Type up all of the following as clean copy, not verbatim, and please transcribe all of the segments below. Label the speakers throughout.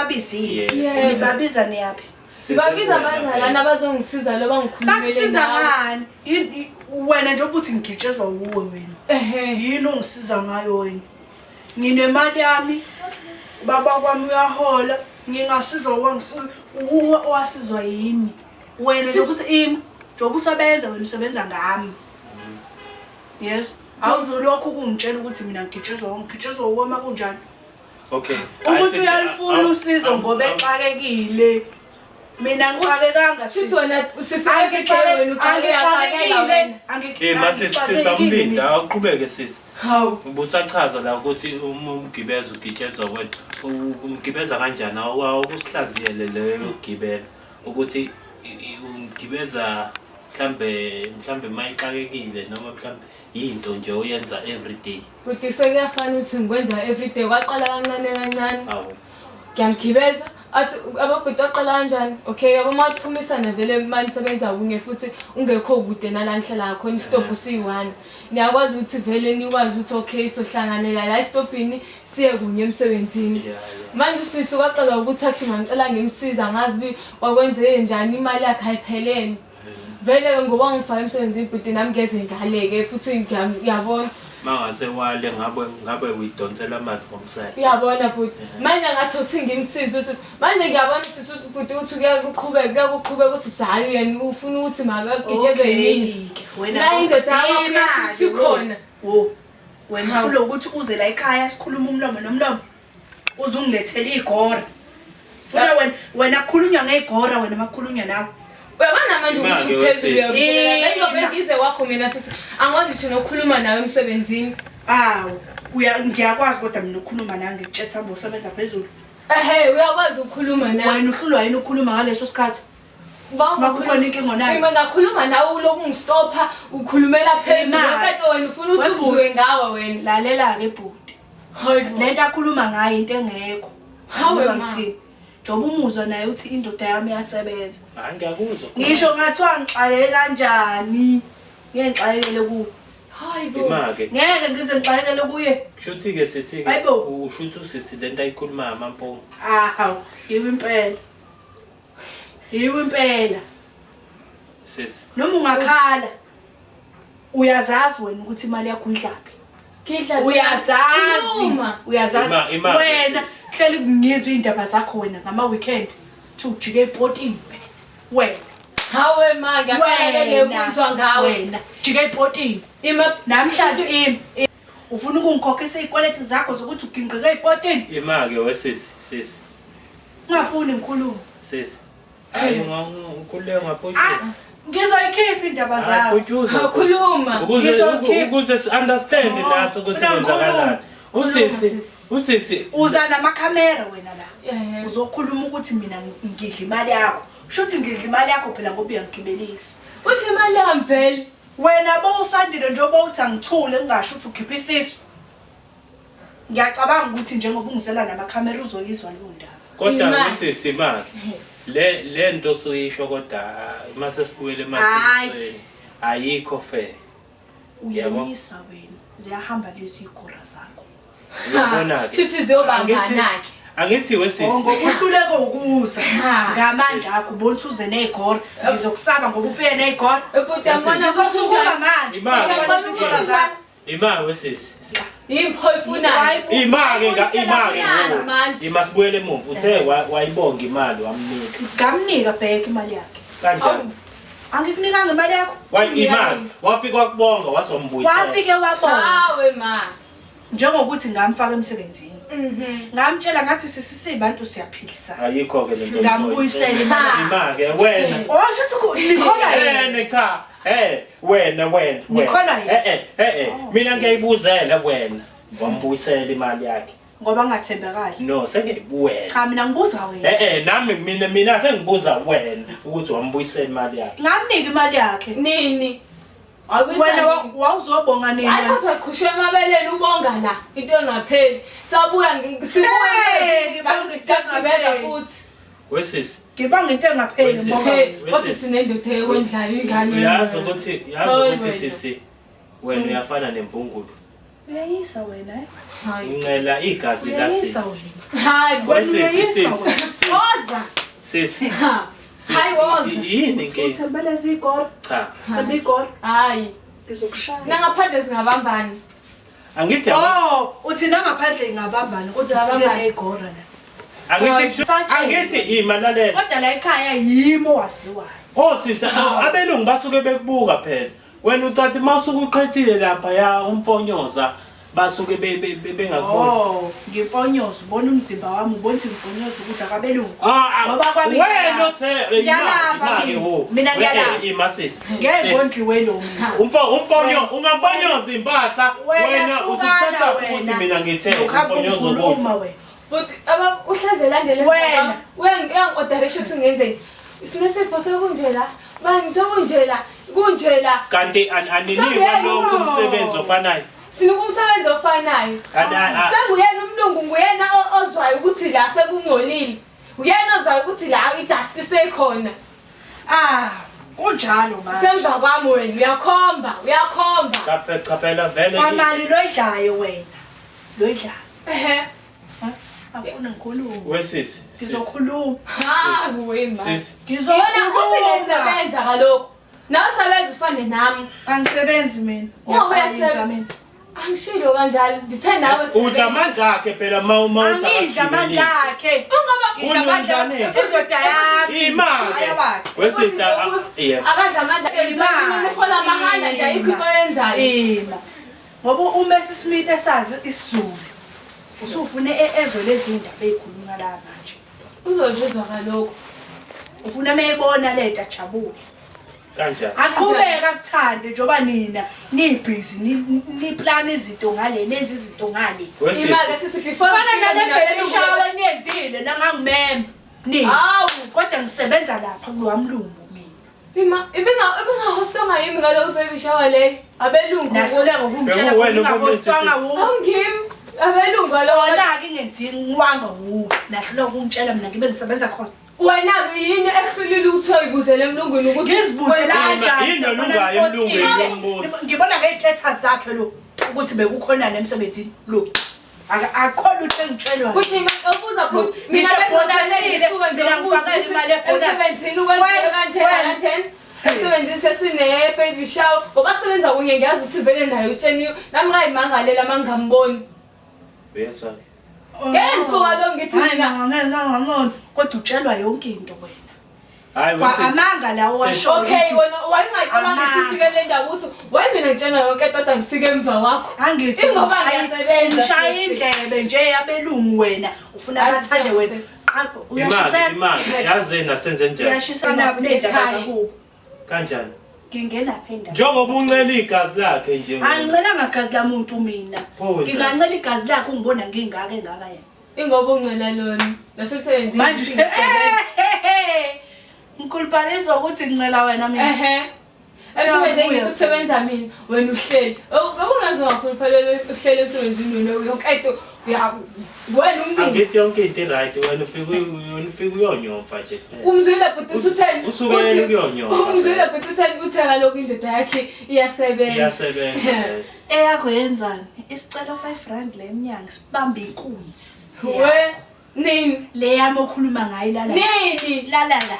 Speaker 1: usubabizile.
Speaker 2: Yebo.
Speaker 1: Nibabiza niyaphi?
Speaker 2: Sibabiza abazalwane abazongisiza lo bangikhulumele
Speaker 1: Bakusiza
Speaker 2: nawe.
Speaker 1: ngani? Wena njengoba uthi ngigitshezwa wuwe wena.
Speaker 2: Ehhe.
Speaker 1: Yini ongisiza ngayo wena? Nginemali yami, ubaba kwami uyahola, ngingasizwa wangisiza uwe owasizwa yimi. Wena njengoba imi, njengoba usebenza wena usebenza ngami. Yes. Awuzulokhu ukungitshela ukuthi mina ngigitshezwa ngigitshezwa wuwe uma kunjalo.
Speaker 3: Okay.
Speaker 1: Umuntu uyalufuna usizo ngoba exakekile. Mina ngixakekanga
Speaker 2: Shuthi wena sisi everyday wena uxake uyaxakeka wena.
Speaker 3: Eh mase sisamlinda awuqhubeke sisi.
Speaker 2: Hawu.
Speaker 3: Ubusachaza la ukuthi uma umgibeza ugitshezwa wena umgibeza kanjani awukusihlaziyele leyo yokugibela ukuthi umgibeza mhlambe mhlambe mayixakekile noma mhlambe yinto nje oyenza everyday.
Speaker 2: Bhuti sekuyafana ukuthi ngikwenza everyday kwaqala kancane kancane.
Speaker 3: Awu.
Speaker 2: Ngiyamgibeza athi ababhuti waqala kanjani? Okay yabo uma kuphumisana vele uma nisebenza kunye futhi ungekho kude nala nihlala khona isitobhu siyi-one. Niyakwazi ukuthi vele nikwazi ukuthi okay sohlanganela la esitobhini siye kunye emsebenzini. Manje usisi kwaqala ukuthi athi ngangicela ngimsiza ngazi bi kwakwenzeke njani imali yakhe ayiphelele. Vele ngoba ngifake emsebenzini bhuti nami ngeze ngale-ke futhi ngiyabona.
Speaker 3: Mangase wale ngabe ngabe uyidonsela amanzi ngomsele.
Speaker 2: Uyabona bhuti. Manje ngathi uthi ngimsize usisi. Manje ngiyabona sisi bhuti ukuthi kuyakuqhubeka kuyakuqhubeka usisi hayi yena ufuna ukuthi makagijezwe yimina.
Speaker 1: Wena
Speaker 2: La indoda yakho isikhona.
Speaker 1: Wo. Wena ufuna ukuthi uze la ekhaya sikhuluma umlomo nomlomo. Uzungilethela igora. Funa wena wena kukhulunywa ngegora wena makukhulunywa nawe.
Speaker 2: Uyabona manje ukuthi
Speaker 3: Imake
Speaker 2: uphezulu
Speaker 3: wesisi.
Speaker 2: uyabulela. Bengizobe ngize kwakho mina sisi. Angikwazi ngisho nokukhuluma nawe emsebenzini.
Speaker 1: Awu, uya ngiyakwazi kodwa mina ukukhuluma nawe ngikutshela hamba usebenza phezulu.
Speaker 2: Ehhe uyakwazi ukukhuluma nawe.
Speaker 1: Wena uhlulwa yini ukukhuluma ngaleso sikhathi? Makukhona inkinga onayo.
Speaker 2: Mina ngakhuluma nawe ulokhu ungistopha ukhulumela phezulu.
Speaker 1: Imali.
Speaker 2: Yonke into wena ufuna ukuthi
Speaker 1: Webhuti.
Speaker 2: uzwe ngawe wena.
Speaker 1: Lalela-ke bhuti.
Speaker 2: Hayi bo.
Speaker 1: Lento akhuluma ngayo into engekho.
Speaker 2: Hawe
Speaker 1: Uzwa
Speaker 2: ma.
Speaker 1: ngithini? Njengoba umuzwa naye uthi indoda yami iyasebenza.
Speaker 3: Hayi ngiyakuzwa.
Speaker 1: Ngisho ngathiwa ngixakeke kanjani. Ngeke ngixakekele kuwe.
Speaker 2: Hayi bo.
Speaker 3: Imake.
Speaker 1: Ngeke ngize ngixakekele kuye.
Speaker 3: Shuthi ke sisi ke
Speaker 1: Hayibo.
Speaker 3: ushuthi usisi lento ayikhulumayo amampunga.
Speaker 1: Awu, yiwo impela. Yiwo impela.
Speaker 3: Sisi.
Speaker 1: Noma ungakhala uyazazi wena ukuthi imali yakho uyidlaphi.
Speaker 2: Ngidla
Speaker 1: Uyazazi.
Speaker 2: Khuluma.
Speaker 1: Uyazazi.
Speaker 3: Ima-
Speaker 1: Wena hleli ngizwe indaba zakho wena ngama weekend. Uthi ujike epotini wena.
Speaker 2: Hawe ma ngiyaqala le kuzwa ngawe.
Speaker 1: Wena jike epotini.
Speaker 2: Ima
Speaker 1: Namhlanje imi. Ufuna ukungikhokhisa izikweletu zakho zokuthi uginqike epotini?
Speaker 3: Imake wesisi sisi
Speaker 1: Ungafuni ngikhulume.
Speaker 3: sisi. Hayi ungakhululeka
Speaker 1: Ah,
Speaker 3: ungaphutshuza.
Speaker 1: ngizoyikhipha indaba zakho.
Speaker 3: Phutshuza.
Speaker 2: Khuluma.
Speaker 3: Ukuze
Speaker 1: Ngizozikhipha.
Speaker 3: ukuze si understand nathi ukuthi
Speaker 1: Funa
Speaker 3: kwenzakalani.
Speaker 1: ngikhulume.
Speaker 3: Usisi usisi
Speaker 1: Uza namakhamera wena la.
Speaker 2: Ehhe.
Speaker 1: Uzokhuluma ukuthi mina ngidla imali yakho. Shuthi ngidla imali yakho phela ngoba uyangigibelisa.
Speaker 2: Udla imali yami vele.
Speaker 1: Wena bo usandile njengoba uthi angithule ngingasho ukuthi ukhipha isisu. Ngiyacabanga ukuthi njengoba ungizela namakhamera uzoyizwa leyo ndaba.
Speaker 3: kodwa
Speaker 2: Imali.
Speaker 3: usisi manje le lento osuyisho kodwa mase sibuyele
Speaker 1: Hayi.
Speaker 3: emaqinisweni ayikho fair.
Speaker 1: Uyeyisa wena. Ziyahamba lezi igora zakho.
Speaker 3: Uyabona ke.
Speaker 2: Shuthi ziyobambana-ke.
Speaker 3: Angithi wesisi.
Speaker 1: Oh, ngoba uhluleke ukuza
Speaker 2: Ha.
Speaker 1: ngamandla akho ubona ukuthi uze ney'gora ngizokusaba ngoba ufike ney'gora
Speaker 2: Bhuti yabona ukuthi
Speaker 1: ngizosukuma
Speaker 2: unjani.
Speaker 1: manje
Speaker 3: Imali.
Speaker 1: Ngiyabona ukuthi iy'gora zakho
Speaker 3: Imali wesisi.
Speaker 2: Yipho oyifunayo.
Speaker 3: Imake nga imake
Speaker 2: Imali
Speaker 3: ngoku.
Speaker 2: manje.
Speaker 3: Ima sibuyele emuva. Uthe wayibonga imali wamnika.
Speaker 1: Ngamnika bheka imali yakhe.
Speaker 3: Kanjani?
Speaker 1: Angikunikanga imali yakho.
Speaker 3: Wayi imali wafika wakubonga wazombuyisela.
Speaker 1: Wafike wabonga
Speaker 2: Hawe ma.
Speaker 1: njengokuthi ngamfaka emsebenzini.
Speaker 2: Mhm.
Speaker 1: Ngamtshela ngathi sisi sibantu siyaphilisana.
Speaker 3: Ayikho ke lento.
Speaker 1: Ngambuyisela imali.
Speaker 3: Imake wena.
Speaker 1: Oh shuthi nikholwa yena.
Speaker 3: Eh cha. Eh wena wena. wena.
Speaker 1: Nikholwa yena?
Speaker 3: Eh eh eh mina ngiyayibuzela wena. Wambuyisela imali yakhe.
Speaker 1: Ngoba ngingathembekali.
Speaker 3: No sengiyibuwena.
Speaker 1: Cha mina ngibuza wena.
Speaker 3: Eh eh nami mina mina sengibuza wena ukuthi wambuyisela imali yakhe.
Speaker 1: Ngamnika imali yakhe.
Speaker 2: Nini?
Speaker 1: Wena wawuzobonga nini?
Speaker 2: Hayi sazoqhushwa emabeleni ubonga la into engapheli. Sabuya
Speaker 1: Hey,
Speaker 2: sibuya
Speaker 1: ngibanga into
Speaker 2: ngigibeza
Speaker 1: engapheli.
Speaker 2: futhi.
Speaker 3: Wesisi.
Speaker 1: Ngibanga into engapheli
Speaker 3: Wesisi.
Speaker 1: ngibonga
Speaker 2: Hey,
Speaker 1: wena.
Speaker 2: kodwa sinendoda eyondlayo ingane.
Speaker 3: Uyazi ukuthi yazi
Speaker 2: Hayi
Speaker 3: ukuthi
Speaker 2: wena.
Speaker 3: sisi wena uyafana nempungulu.
Speaker 1: Uyayisa wena eh?
Speaker 2: Hayi.
Speaker 3: Uncela igazi
Speaker 1: Uyayisa
Speaker 3: lasisi.
Speaker 1: wena.
Speaker 2: Hayi.
Speaker 1: Wena
Speaker 3: Sisi,
Speaker 1: uyayisa
Speaker 3: sisi.
Speaker 1: wena.
Speaker 2: Woza.
Speaker 3: Sisi.
Speaker 2: Ha.
Speaker 3: sisi,
Speaker 2: Hayi woza.
Speaker 3: Yini inkinga?
Speaker 1: Uthembeleza igora.
Speaker 3: Cha.
Speaker 1: Themba igora.
Speaker 2: Hayi.
Speaker 1: Ngizokushaya.
Speaker 2: Nangaphandle singabambani.
Speaker 3: Angithi
Speaker 1: Oh, uthi nangaphandle ingabambani kodwa ufike
Speaker 2: Singabambana.
Speaker 1: negora la.
Speaker 3: angithi angithi ima lalela.
Speaker 1: Kodwa la ekhaya yimi owaziwayo.
Speaker 3: Oh sisi abelungu basuke bekubuka phela. Wena ucathi masuke uqhethile lapha ya umfonyoza basuke bengakuboni.
Speaker 1: Oh, ngimfonyoza ubona umzimba wami ubona ukuthi ngimfonyoza ukudla kwabelungu.
Speaker 3: Ah,
Speaker 1: Ngoba kwami
Speaker 3: wena uthe
Speaker 1: Ngiyalapha mina. Mina ngiyalapha.
Speaker 3: Ima sisi.
Speaker 1: Ngeke
Speaker 3: Sisi.
Speaker 1: ngondliwe lo mina.
Speaker 3: Umfonyo ungamfonyoza impahla wena usuthatha futhi mina ngithe
Speaker 1: Ukhamba
Speaker 3: umfonyoza ukudla.
Speaker 1: ukhuluma wena.
Speaker 2: But aba uhleze landele
Speaker 1: Wena.
Speaker 2: Uyangi-orderisha usungenzeni. Sinesipho sekunje la. Bani sekunje la. Kunje la.
Speaker 3: Kanti aninikwa
Speaker 2: Sengiyena.
Speaker 3: lonke umsebenzi ofanayo.
Speaker 2: Sinuka umsebenzi ofanayo.
Speaker 3: Ani- a- a-
Speaker 2: Senguyena umlungu nguyena ozwayo ukuthi la sekungcolile. Uyena ozwayo ukuthi la idust sekhona.
Speaker 1: Ah, kunjalo manje.
Speaker 2: Semva kwami wena uyakhomba, uyakhomba.
Speaker 3: Cha phela cha phela vele.
Speaker 1: Kwamali loyidlayo wena. Loyidlayo.
Speaker 2: Ehhe.
Speaker 1: Afuna ngikhulume.
Speaker 3: Wesisi.
Speaker 1: Ngizokhuluma.
Speaker 2: Ha, wena.
Speaker 3: Sisi.
Speaker 2: Iyona uthi
Speaker 1: Ngizokhuluma.
Speaker 2: ngiyasebenza kaloku. Nawe usebenza ufane nami.
Speaker 1: Angisebenzi mina.
Speaker 2: Uma
Speaker 1: Ngiyaxolisa
Speaker 2: uyasebenza.
Speaker 1: mina.
Speaker 2: Angishilo kanjalo. Ngithe nawe
Speaker 3: Udla amandla akhe phela ma uma
Speaker 1: Angidla amandla akhe.
Speaker 2: Ungaba
Speaker 1: Ngidla amandla
Speaker 3: Unjani?
Speaker 1: indoda yami.
Speaker 3: Imali.
Speaker 1: Ayawakhe.
Speaker 3: Wesisi yebo.
Speaker 2: Akadla amandla
Speaker 1: Imali.
Speaker 2: uhola amahanda nje ayikho into oyenzayo.
Speaker 1: Ima. Ngoba uMessi Smith esazi isiZulu. Usufune ezwe lezi ndaba ezikhulunywa la manje.
Speaker 2: Uzozizwa kaloku.
Speaker 1: Ufuna meyibona lento ajabule.
Speaker 3: Kanjani?
Speaker 1: Aqhubeke akuthande njengoba nina nibhizi niplan izinto ngale nenza izinto ngale.
Speaker 3: Wesisi.
Speaker 2: Ima-ke sisi before
Speaker 1: Fana
Speaker 2: ngifike
Speaker 1: nale
Speaker 2: mina
Speaker 1: baby
Speaker 2: belungu-
Speaker 1: shower niyenzile nangangimema. Nina.
Speaker 2: Hawu.
Speaker 1: Kodwa ngisebenza lapha kulowa mlungu mina.
Speaker 2: Ima ibingahostwanga yimi ngaloku baby shower leyo. Abelungu.
Speaker 1: Nahluleka ukumtshela
Speaker 3: Bekuwena
Speaker 1: khona ingahostwanga
Speaker 3: okumithisi.
Speaker 1: wuwe.
Speaker 2: Awungimi. Abelungu kaloku.
Speaker 1: Kona-ke ingenziwanga wuwe. Nahluleka ukumtshela mina ngibe ngisebenza khona.
Speaker 2: Wena-ke yini ekuhlulile ukuthi uyoyibuzela emlungwini ukuthi
Speaker 1: Ngizibuzela
Speaker 3: Yini
Speaker 1: kanjani?
Speaker 3: yini ungayi emlungwini yombuzo?
Speaker 1: Ngibona ngey'ntetha zakhe lo ukuthi bekukhonani emsebenzini lo. Akukho lutho engitshelwayo.
Speaker 2: Futhi ngikubuza futhi mina
Speaker 1: Ngisho
Speaker 2: bengizofele
Speaker 1: ebhonasile,
Speaker 2: ngisuke nje
Speaker 1: mina
Speaker 2: ngibuze
Speaker 1: ngifakele
Speaker 2: ukuthi
Speaker 1: imali yebhonasi.
Speaker 2: emsebenzini ukwenziwe
Speaker 1: Wena,
Speaker 2: kanjena
Speaker 1: wena.
Speaker 2: kanjena. Emsebenzini sesine-baby shower ngoba sebenza kunye ngiyazi ukuthi vele naye utsheniwe nami ngayimangalela uma ngingamboni.
Speaker 3: Uyezwa?
Speaker 2: Ngeke ngisuka lo ngithi
Speaker 1: Hayi,
Speaker 2: mina
Speaker 1: ngangangangangona kodwa utshelwa yonke into wena.
Speaker 3: Hayi
Speaker 1: Kwa
Speaker 3: wesisi.
Speaker 1: amanga lawo washo
Speaker 2: Okay
Speaker 1: ukuthi
Speaker 2: wena wayengayicabanga isisi le ndaba ukuthi waye mina ngitshena yonke into ngifike emva kwakho.
Speaker 1: angithi
Speaker 2: Ingoba ngiyasebenza,
Speaker 1: ngishaya
Speaker 2: sisi.
Speaker 1: indlebe nje yabelungu wena ufuna
Speaker 2: Hayi,
Speaker 1: bathande wena.
Speaker 2: siyashisa.
Speaker 1: Qa-
Speaker 3: Imali
Speaker 1: Uyashisela
Speaker 3: imali yazi nasenze njani?
Speaker 1: uyashisana ney'ndaba zakubo.
Speaker 3: Kanjani?
Speaker 1: Ngingena phi endaba?
Speaker 3: Njengoba uncela igazi lakhe nje. wena.
Speaker 1: Angicelanga gazi lamuntu mina.
Speaker 3: Pho wenzani?
Speaker 1: Ngingancela igazi lakhe ungibona ngingaka engaka yena.
Speaker 2: Ingoba ungcela lona nasemsebenzini.
Speaker 1: Manje
Speaker 2: ngisebenza.
Speaker 1: ngikhuluphaliswa ukuthi ngincela wena mina.
Speaker 2: Ehhe. Emsebenzini ngithi usebenza mina wena uhleli. Ubungaze ungakhuluphalela uhleli emsebenzini wena yonke into wena umlungu.
Speaker 3: Angithi yonke into i-right wena ufike wena ufike uyonyomfa nje. kuphela.
Speaker 2: Umzwile bhuti utheni?
Speaker 3: Usuke yena ukuyonyoba.
Speaker 2: Umzwile bhuti utheni uthe kaloku indoda yakhe iyasebenza.
Speaker 3: Iyasebenza. vele.
Speaker 1: Eyakho yenzani? Isicelo 5 rand le emnyango sibambe inkunzi.
Speaker 2: We nini?
Speaker 1: Le yami okhuluma ngayo lala.
Speaker 2: Nini?
Speaker 1: Lala la.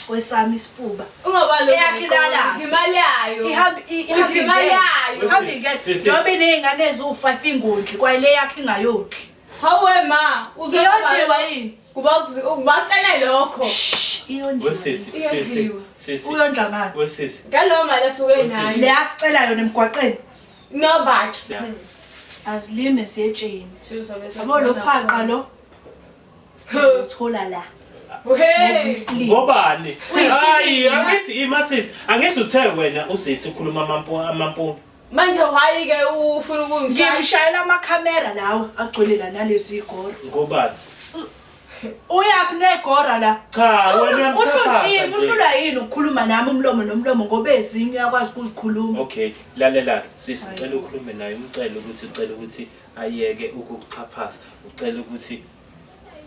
Speaker 1: Kwesami isifuba.
Speaker 2: Ungabalo.
Speaker 1: Eyakhe ilala.
Speaker 2: Imali yayo.
Speaker 1: Ihambe
Speaker 2: Udla imali yayo.
Speaker 1: Ihambe ingene.
Speaker 3: Sisi.
Speaker 1: Njengoba iney'ngane eziwu-5 ingondli kwaye le yakhe ingayondli.
Speaker 2: Hawe ma,
Speaker 1: Iyondliwa yini?
Speaker 2: Kuba kubatshele lokho.
Speaker 1: Shh, iyondliwa.
Speaker 3: Wesisi sisi
Speaker 2: Iyadliwa.
Speaker 3: sisi.
Speaker 1: Uyondla ngani?
Speaker 3: Wesisi.
Speaker 2: Ngalowo mali asuke nayo.
Speaker 1: Le asicela yona emgwaqeni.
Speaker 2: Novak.
Speaker 3: Yeah.
Speaker 1: Azilime ziyetsheni. Yabo lo phaqa lo uzothola la.
Speaker 2: Hey.
Speaker 1: Ngoba
Speaker 3: Ngobani?
Speaker 1: Uyisilima.
Speaker 3: Hayi angithi ima sisi. Angithi uthe wena usisi ukhuluma amampu amampu.
Speaker 2: Manje why ke ufuna ukungishaya?
Speaker 1: Ngimshayela amakhamera lawo agcwele la nalezi igora.
Speaker 3: Ngobani?
Speaker 1: Uyaphi negora la?
Speaker 3: Cha wena uyamxhaphaza nje.
Speaker 1: Uhlulwa yini ukukhuluma nami umlomo nomlomo ngoba ezinye uyakwazi ukuzikhuluma.
Speaker 3: Okay, lalela sisi cela ukhulume naye umcele ukuthi ucela ukuthi ayeke ukukuxhaphaza, ucela ukuthi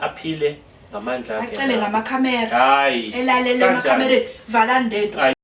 Speaker 3: aphile ngamandla akhe.
Speaker 1: Acele ngamakhamera.
Speaker 3: Hayi.
Speaker 1: Elalele
Speaker 3: Kanjani?
Speaker 1: emakhamereni. Valani lento.
Speaker 3: Hayi.